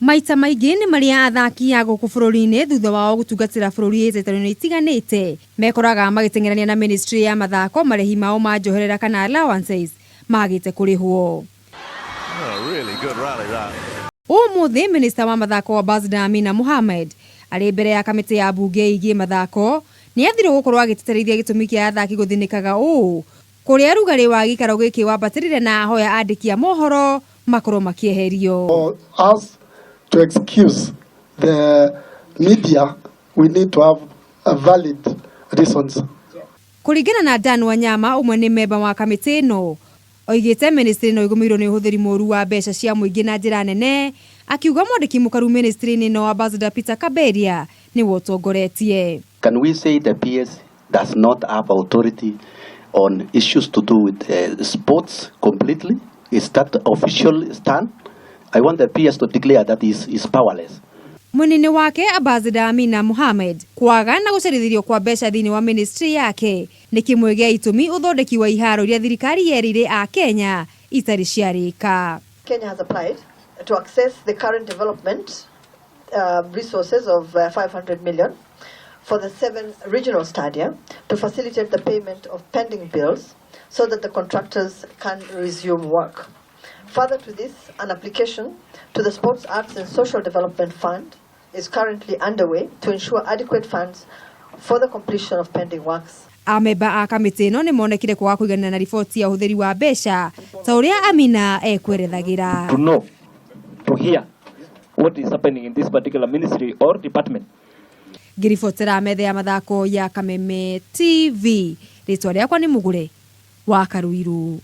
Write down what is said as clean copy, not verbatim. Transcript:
Maita maingĩ nĩ marĩa athaki a gũkũ bũrũri-inĩ thutha wao gũtungatĩra bũrũri ĩtetero-inĩ itiganĩte mekoraga magĩteng'erania na ministry ya mathako marĩhi mao ma njoherera kana allowances magĩte kũrĩhwo. Ũmũthĩ minista wa mathako Ambassador Amina Mohamed arĩ mbere ya kamĩtĩ ya mbunge ĩgiĩ mathako nĩ athirwo gũkorwo agĩteterithia gĩtũmi kĩa athaki gũthĩnĩkaga ũũ kũrĩa rugarĩ wa gĩikaro gĩkĩ wambatĩrire na ahoya andĩki a mohoro makorwo makĩeherio. For us to excuse the media, we need to have a valid reasons. Kũringana na Dan Wanyama, ũmwe nĩ memba wa kamĩtĩ ĩno, oigĩte ministry ĩno ĩgũmĩirwo nĩ ũhũthĩri mũru wa mbeca cia mũingĩ na njĩra nene, akiuga mwandĩki mũkaru ministry-inĩ ĩno Ambassador Peter Kaberia nĩwe ũtongoretie. Can we say the PS does not have authority on issues to do with sports completely? Is that official stand? I want the PS to declare that he is powerless. Mwena-inĩ wake Ambassador Amina Mohamed kwaga na gũcerithĩrio kwa mbeca thĩinĩ wa ministry yake nĩ kĩmwe gĩa itũmi ũthondeki wa iharo iria thirikari yerĩire a Kenya itarĩ ciarĩka. Kenya has applied to access the current development resources of 500 million for the 7 regional stadia to facilitate the payment of pending bills so that the contractors can resume work. Further to this, an application to the Sports, Arts and Social Development Fund is currently underway to ensure adequate funds for the completion of pending works. Amemba a kamĩtĩ ĩno nĩ monekire kwaga kũiganĩra na riboti ya ũhũthĩri wa mbeca ta ũrĩa Amina ekwerethagĩra. To know, to hear what is happening in this particular ministry or department. Ngĩribotera metha ya mathako ya Kameme TV, rĩtwa rĩakwa nĩ Mũgũre wa Karuiru.